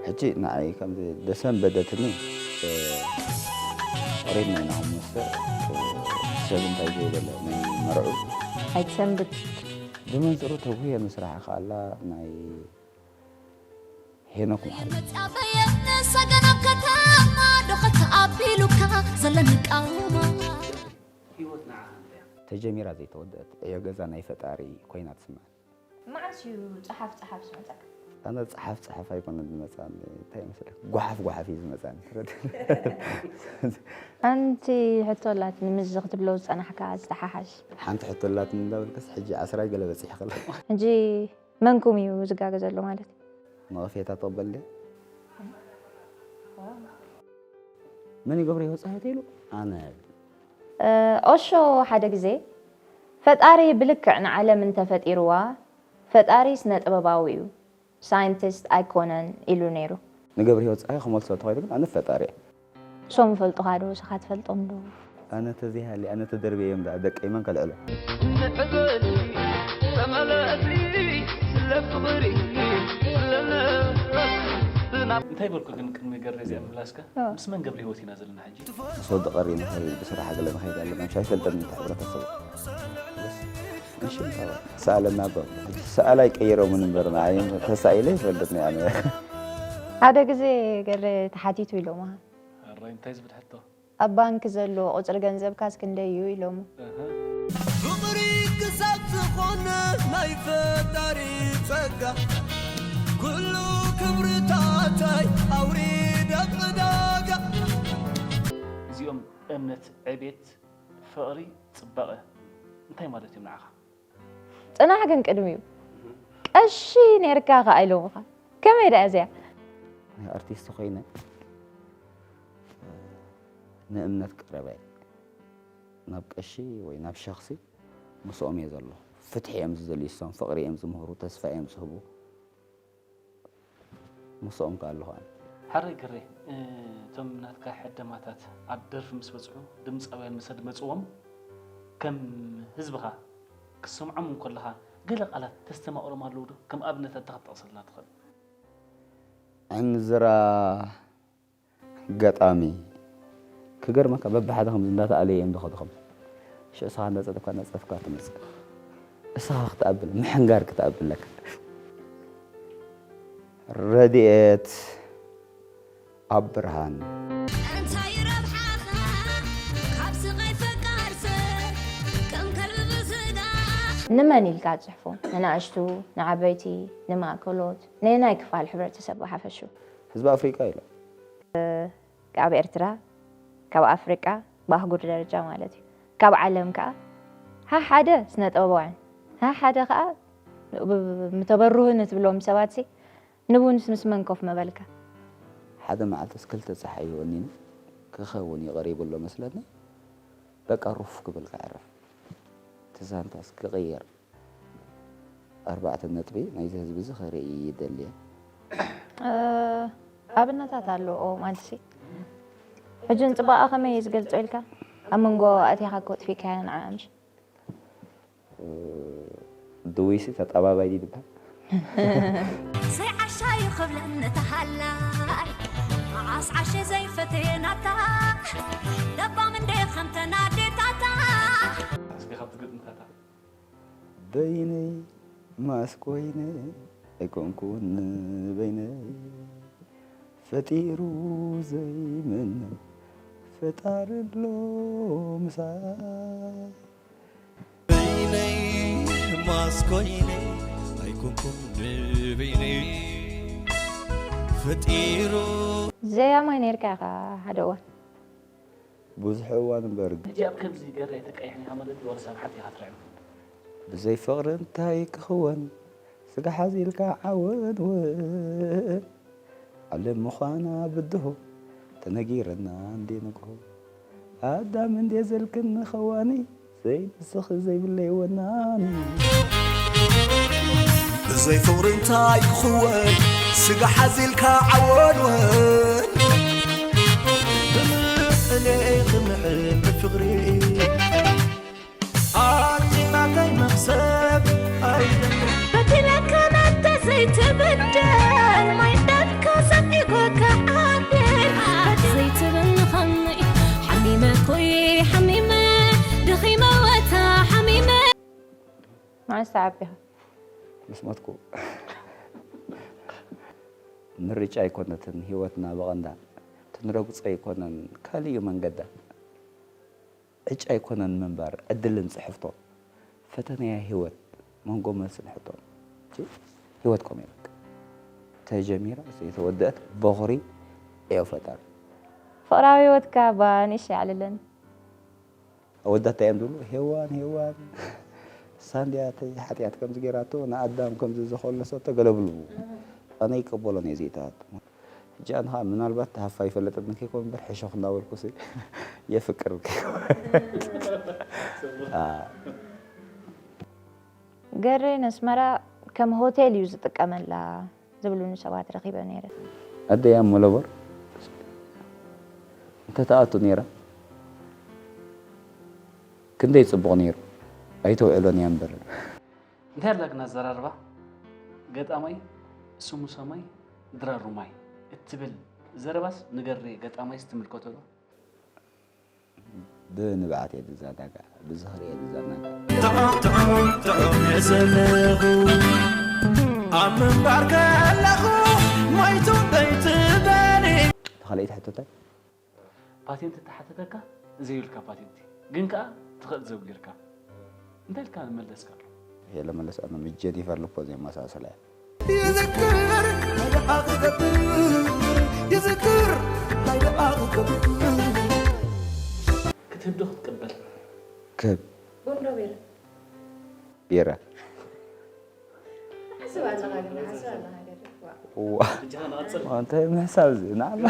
ሕጂ ንዓይ ከምዚ ደሰንበደትኒ፣ እ፣ ሬድና ኢና ምስ፣ እ፣ ሰብ እንታይ ዘይበለ ናይ መርዑ ኣይትሰንብድ። ብመንጽሩ ተጉየ ምስራሕ ከኣላ ናይ ሄኖክ መሓሪ። መጻበየ ሰገን ኣብ ከተማ ዶ ከተኣቢሉካ ዘለኒ ቃውማ። ህይወት ንዓኻ እንታይ እያ? ተጀሚራ ዘይተወደአት ዕዮ ገዛ ናይ ፈጣሪ ኮይና ትስምዓኒ። መዓስ እዩ ጸሓፍ ጸሓፍ ዝመጸካ? ኣነ ጸሓፍ ጸሓፍ ኣይኮነን ዝመጽኣኒ፣ እንታይ ይመስለካ? ጓሓፍ ጓሓፍ እዩ ዝመጽኣኒ። ኣንቲ ሕቶ ኣላትኒ፣ ምስዚ ክትብሎ ዝጸናሕካ ዝተሓሓዝ። ሓንቲ ሕቶ ኣላትኒ እንዳበልካስ ሕጂ ዓስራ ገለ በጺሕክላ። ሕጂ መንኩም እዩ ዝጋገ ዘሎ ማለት እዩ? ነቐፌታ ትቕበል ድያ? መን ይገብሮ ይወጽእ ተይሉ? ኣነ። እ፣ ኦሾ ሓደ ግዜ፣ "ፈጣሪ ብልክዕ ንዓለም እንተፈጢርዋ፣ ፈጣሪ ስነ ጥበባዊ እዩ፣ ሳይንቲስት ኣይኮነን" ኢሉ ነይሩ። ንገብርሂወት ጸሃየ ክመልሶ እንተኾይኑ ግን ኣነ ፈጣሪ እየ። ሶም ይፈልጡኻ ዶ? ንስኻ ትፈልጦም ዶ? ኣነ ተዘይሃልየ፣ ኣነ ተደርብየ እዮም ደኣ ደቀይ መን ከልዕሎ? ንዕበሊ ተመለሲ ስለ ፍቕሪ ለለ ብና-፣ እንታይ በልኩ ግን ቅድሚ ገሬ እዚኣ ምምላስካ? ኣዎ። ምስ መን ገብርሂወት ኢና ዘለና ሕጂ? ምስ ወዲ ቀሪ ንኸይድ፣ ብስራሕ ገለ ንኸይድ ኣለና። ምሽ ኣይፈልጥን እንተ ሕብረተሰብ። በስ፣ እሺ፣ እንታ ሰኣለና እኮ። ሰኣል ኣይቀይሮምን እምበር፣ ንዓይ ተሳኢለ ይፈልጥኒ ኣነ። ሓደ ግዜ ገለ ተሓቲቱ ኢሎምኻ። ኣራይ፣ እንታይ ዝብል ሕቶ? ኣብ ባንክ ዘሎ ቁጽሪ ገንዘብካስ ክንደይ እዩ ኢሎሙ። ኣሃ። ፍቕሪ ክሳብ ዝኾነ ናይ ፈጣሪ ጸጋ፣ ኩሉ ክብርታተይ ኣውሪደ ኣብ ዕዳጋ። እዚኦም እምነት፣ ዕቤት፣ ፍቕሪ፣ ጽባቐ እንታይ ማለት እዮም ንዓኻ? ጽናሕ ግን ቅድሚኡ። ቀሺ ኔርካ ከኣ ኢሎምኻ። ከመይ ደኣ እዚኣ? ኣርቲስት ኮይነ፣ ንእምነት ቀረበ እየ። ናብ ቀሺ ወይ ናብ ሸኽሲ ምስኦም እየ ዘለኹ። ፍትሒ እዮም ዝደልዩ እሶም፣ ፍቕሪ እዮም ዝምህሩ፣ ተስፋ እዮም ዝህቡ። ምስኦም ከኣ ኣለኹ ኣነ። ሓራይ ግሬ፣ እ፣ እቶም ናትካ ሕደማታት ኣብ ደርፊ ምስ በጽሑ፣ ድምጻውያን ምስ ኣድመጽዎም፣ ከም ህዝብኻ ክትሰምዖም እንከለኻ፣ ገለ ቃላት ተስተማቕሮም ኣለዉ ዶ? ከም ኣብነት ኣንታ ክትጠቕሰልና ትኽእል? ዕንዝራ ገጣሚ፣ ክገርመካ፣ በብሓደ ከምዚ እንዳተኣለየ እዮም ዝኸዱ። ከምዚ ሽዑ እስኻ እንዳጸደፍካ፣ እንዳጸደፍካ ትመጽእ። እስኻ ክትኣብል፣ ምሕንጋር ክትኣብል ኣለካ። ረድኤት ኣብ ብርሃን። እንታይ ረብሓኻ ካብ ስቓይ ፈቃር ሰብ ከም ከልቢ ብዝጋ? ንመን ኢልካ ትጽሕፎ? ንናእሽቱ፣ ንዓበይቲ፣ ንማእከሎት፣ ነየናይ ክፋል ሕብረተሰብ ብሓፈሽኡ? ህዝቢ ኣፍሪቃ ኢሎም። ካብ ኤርትራ፣ ካብ ኣፍሪቃ፣ ብኣህጉር ደረጃ ማለት እዩ። ካብ ዓለም ከኣ፣ ሃ ሓደ ስነ ጥበባውያን፣ ሃ ሓደ ከኣ ብ-፣ ብ-፣ ምተበርሁ ንትብሎም ሰባትሲ፣ ንቡንስ ምስ መን ኮፍ ምበልካ? ሓደ መዓልትስ ክልተ ጸሓይ ወኒኑ ክኸውን እዩ ቀሪቡ ኣሎ መስለኒ። በቃ ሩፍ ክብል ከዕርፍ። እቲ ዛንታስ ክቕየር። ኣርባዕተ ነጥቢ ናይዚ ህዝቢ እዚ ክርኢ ይደሊ እየ። እ፣ ኣብነታት ኣለዎ ማለትሲ። ሕጂ ንጽባቐ ከመይ እዩ ዝገልጾ ኢልካ? ኣብ መንጎ ኣእቲኻ እኮ ኣጥፊእካያ ንዓኣ ምሽ? እ፣ ድውይሲ ተጠባባይ ድዩ ዝበሃል? ሰይ ዓሻ ይኽብለን ነታ ሃላይ፣ መዓስ ዓሸ ዘይፈተየ ናታ፣ ለባም እንደ ከምተን ኣዴታታ። እስኪ ካብቲ ግጥምታታ። በይነይ ማስክ ኮይነ ኣይኮንኩን በይነይ፣ ፈጢሩ ዘይመነ ፈጣሪ ኣሎ ምሳይ። በይነይ ማስክ ኮይነ ኣይኮንኩን በይነይ፣ ፈጢሩ ዘያማይ ነይርካ ኢኻ ሓደ እዋን። ብዙሕ እዋን እምበር። ሕጂ ኣብ ከምዚ ገረ ተቀይሕን ኢኻ ማለት እዩ፣ ዋላ ሳብ ሓንቲ ኢኻ ትርዕም። ብዘይ ፍቕሪ እንታይ ክኽወን፣ ስጋ ሓዚልካ ዓወን እውን። ዓለም ምዃና ብድሆ፣ ተነጊረና እንዴ ንግሆ። ኣዳም እንዴ ዘልክኒ ኸዋኒ፣ ዘይንስኺ ዘይብለይ ወናኒ። ብዘይ ፍቕሪ እንታይ ክኽወን፣ ስጋ ሓዚልካ ዓወንወን። ብምዕለ ክምዕል ፍቕሪ፣ ኣቲ ናተይ መኽሰብ ኣይደልን። በቲ ለካ ናተ ዘይትብደል፣ ማይ እንዳልካ ሰፊ ተዓቢኻ? ምስ ሞትኩ። ምርጫ ኣይኮነትን ህይወትና ብቐንዳ፣ ትንረግጾ ኣይኮነን ካልእ እዩ መንገዳ። ዕጫ ኣይኮነን ምንባር ዕድልን ጽሕፍቶ፣ ፈተነያ ህይወት መንጎ መልስን ሕቶ። ህይወት ኮሜ በቃ ተጀሚራ ዘይተወደአት በኹሪ እዮ ፈጣሪ። ፍቕራዊ ህይወትካ እባ ንእሽተይ ኣዕልለኒ። ኣወዳት እንታይ እዮም ዝብሉ? ሄዋን ሄዋን ሳንድያ ተይ ሓጢኣት ከምዚ ገይራቶ ንኣዳም ከምዚ ዝኸለሰቶ ገለ ብሉ። ኣነ ይቀበሎን እየ ዘይታት። ሕጂ ኣነ ኸዓ ምናልባት ሃፋ ይፈለጠኒ ከይኮን እምበር ሕሾኽ እናበልኩ ሲ የፍቅር ከይኮን። ገሬ ነስመራ ከም ሆቴል እዩ ዝጥቀመላ ዝብሉኒ ሰባት ረኺበ ነይረ። ኣደይ ኣብ መለቦር እንተትኣቱ ነይራ ክንደይ ጽቡቕ ነይሩ። ኣይተውዕሎን እያ እምበር። እንታይ ኣላ ግን ኣዘራርባ ገጣማይ ስሙ ሰማይ ድራሩ ማይ እትብል ዘረባስ ንገሬ ገጣማይስ ትምልከቶ ዶ? ብንብዓት እየ ዝዛናጋ፣ ብዝኽሪ እየ ዝዛናጋ። ጥዑም ጥዑም ጥዑም እየ ዘለኹ ኣብ ምንባር ከለኹ ሞይቱ ደይትበሊ። ካልኣይቲ ሕቶታይ ፓቴንት ተሓተተካ ዘይብልካ ፓቴንቲ ግን ከኣ ትኽእል ዘው ጌርካ እንታይ ኢልካ መለስካሉ? የለ መለስ ኣነ ምስ ጀኒፈር ሎፐዝ የመሳሰለ እያ። ይዝክር ናይ ደቓ ክገብር ይዝክር ናይ ደቓ ክገብር ክትህብ ዶ ክትቅበል? ክህብ ቡን ዶ ቢራ? ቢራ። ሓስብ ኣለኻ ግን ሓስብ ኣለኻ ገለ። ዋ ብጃሃ ንቐጽል እንታይ ምሕሳብ እዚ ንዓና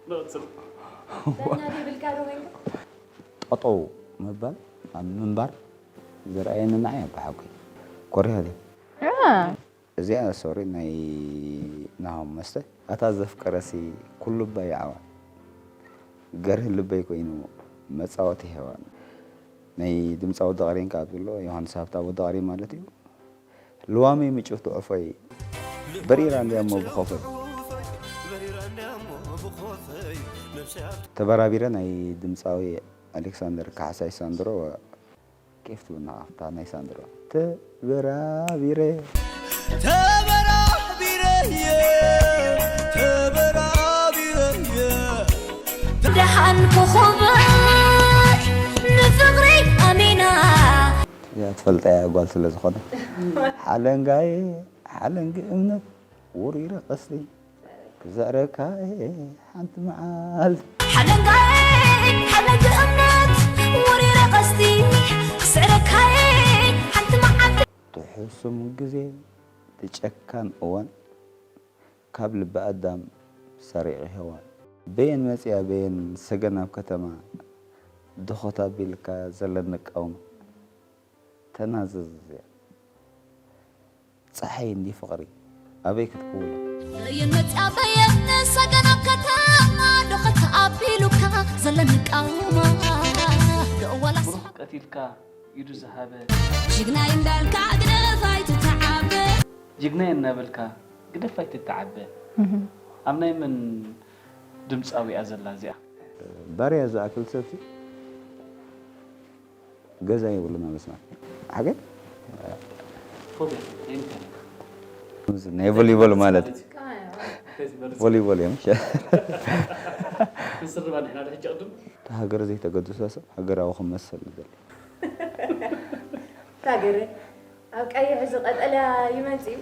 ንቐጽል ዳኛ ዘይብልካ ዶ ኮይንካ? ጠጠው ምባል ኣብ ምንባር ዝረኣየኒ ንዓይ ኣባሓጎይ ኮሪያ ድያ? እዚኣ ሶሪ ናይ ናሆም መስተ ኣታ ዘፍቀረሲ ኩሉ እባ ይዓዋ ገርህ ልበይ ኮይኑ መጻወቲ ሄዋን ናይ ድምጻዊ ደቕሬን ካብ ዝብሎ ዮሃንስ ሃብታ ወዲ ደቕሬን ማለት እዩ። ልዋመይ ምጭውቲ ዕፎይ በሪራ እንድያ እሞ ብኸፈይ ተበራቢረ ናይ ድምጻዊ ኣሌክሳንደር ካሕሳይ ሳንድሮ ኬፍ ትብልና ኣብታ ናይ ሳንድሮ ተበራቢረ ተበራቢረየ ተበራቢረየ ደሓን ኮኾብ ንፍቕሪ ኣሚና እዚኣ ትፈልጣ እያ ጓል ስለ ዝኾነ ሓለንጋየ ሓለንጊ እምነት ውሪረ ቀስቲ ክስዕረካ እየ ሓንቲ መዓልቲ ሓለንጋየ ሓለንጊ እምነት ውሪረ ቀስቲ ክስዕረካ እየ ሓንቲ መዓልቲ ትሕሱም ግዜ ትጨካን እዋን ካብ ልቢ ኣዳም ሰሪቑ ሄዋን በየን መፅያ በየን ሰገን ኣብ ከተማ ድኾት ኣቢልካ ዘለኒ ቃውማ ተናዘዝ እዚኣ ፀሓይ እንዲ ፍቕሪ ኣበይ ክትክውሎ በየን መፅያ በየን ሰገን ኣብ ከተማ ዶ ከተኣቢሉካ ዘለኒ ቃውማ ዶ ዋላስ ብሩኽ ቀቲልካ ኢዱ ዝሃበ ጅግናይ እንዳልካ ግደፍ ኣይትተዓበ ጅግናይ እናበልካ ግደፍ ኣይትተዓበ ኣብ ናይ መን ድምፃዊ እያ ዘላ እዚኣ ባርያ ዝኣክል ሰብሲ ገዛ የብሉን ኣብ ኣስመራ ሓገን ፎብያ እንታይ እንታይ ናይ ቮሊቦል ማለት ቮሊቦል እዮም ክንስርባ ንሕና ዶ ሕጂ ቅድም እቲ ሃገር ዘይተገድሶ ሰብ ሃገራዊ ክመስል ዝደሊ ታገረ ኣብ ቀይሕ እዚ ቀጠልያ ይመጽእ እዩ።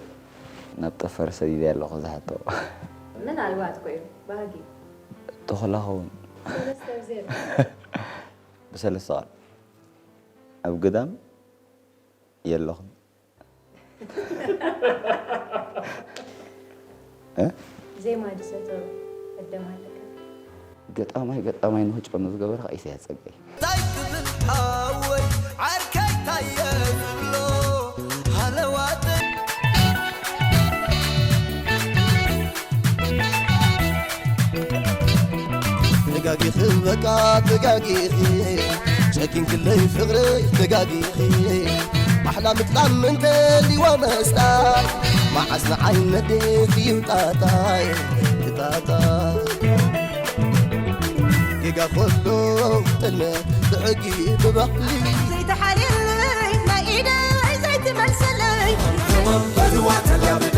ናብ ጠፈር ሰዲደ ኣለኹ ዝሓቶ ምናልባት ኮይኑ ባህጊ ተኾላ ኸውን ሰለስተ ዜሮ ብሰለስተ ቃል ኣብ ግዳም የለኹን እ? ዜማ ድሰተሩ ዕደም ኣለካ ገጣማይ ገጣማይ ንኽጨኑ ዝገበረ ከዓ ኢሳያስ ጸጋይ እንታይ ክብል ሓወይ ዓርከይ ታየ ዝብሎ ሃለዋተይ ተጋጊኺ በቃ ተጋጊኺ ጨኪንክለይ ፍቕረይ ተጋጊኺ ማሕላ ምጥላም እንተልዋ መስጣይ መዓስ ንዓይ ነዴት እዩ ጣጣይ ክጣጣይ ጌጋ ከሎ ጥልመት ብሕጊ ብባህሊ ዘይተሓልየለይ ናይ ኢደይ ዘይተ ትመልሰለይ። በልዋ ተላብደ